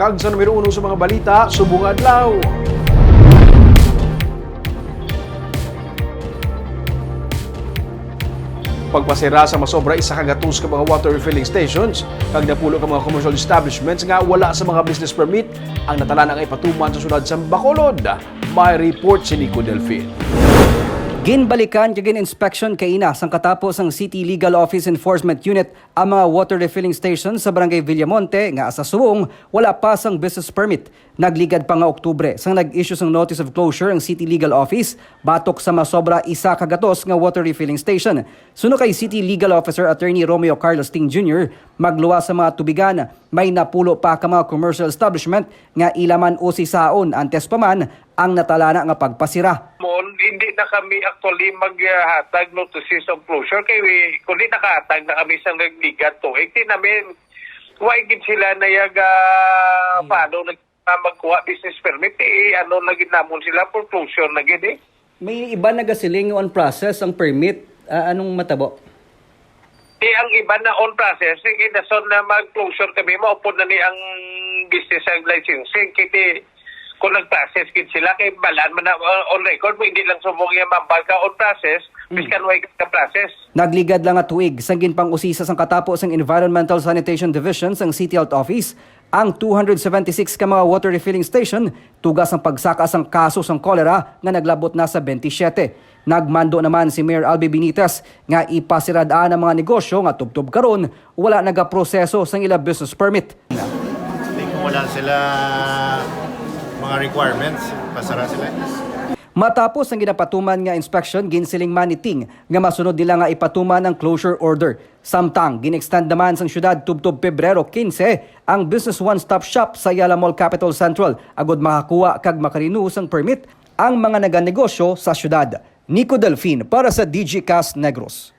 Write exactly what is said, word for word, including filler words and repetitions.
Kag sa numero uno sa mga balita subong nga adlaw. Pagpasira sa masobra isa ka gatos ka mga water refilling stations kag napulo ka mga commercial establishments nga wala sa mga business permit ang natalana nga ipatuman sa siyudad sa Bacolod. May report si Nico Delfin. Ginbalikan kag gin-inspection kaina sang katapo sang City Legal Office Enforcement Unit ang mga water refilling station sa Barangay Villamonte nga sa subong wala pa sang business permit. Nagligad pa nga Oktubre sang nag-issue sang notice of closure ang City Legal Office batok sa masobra isa ka gatos nga water refilling station. Suno kay City Legal Officer Attorney Romeo Carlos Ting Junior, magluwas sa mga tubigan, may napulo pa ka mga commercial establishment nga ila man usisaon antes pa man ang natalana nga pagpasira. Mon, hindi na kami actually maghatag notices of closure kay we, kundi nakahatag na kami sa nagligad tuig. Di namin, wa gid sila nayaga Hmm. Paano nag-, ah, magkuha business permit, eh, ano na gid namon sila, foreclosure na gid, eh. May iba nagasiling on process ang permit. Ah, anong matabo? Eh, ang iba na on process, eh, dason na mag-closure kami, maupod na ni ang business ang licensing. Kay di, kung nag-process gid sila, kay balaan man na, uh, on record mo, hindi lang subong yung mambal ka on process, Mm. Miskan way ka process. Nagligad lang nga tuig, sang ginpang-usisa sang katapo sang Environmental Sanitation Division sang City Health Office, ang two hundred seventy-six ka mga water refilling station, tuga sang pagsaka sang kaso sang cholera nga naglabot na sa twenty-seven. Nagmando naman si Mayor Albi Benitez nga ipasirad-an ang mga negosyo nga tubtob karon wala nagaproseso sang ila business permit. Hindi, kung wala sila mga requirements, pasara sila. Matapos ang ginapatuman nga inspection, ginsiling man ni Ting nga masunod nila nga ipatuman ang closure order. Samtang, gin-extend naman sang syudad tubtob Pebrero quince ang Business One Stop Shop sa Ayala Mall Capitol Central agod makakuha kag makarenew sang permit ang mga naganegosyo sa syudad. Nico Delfin para sa D G Cast Negros.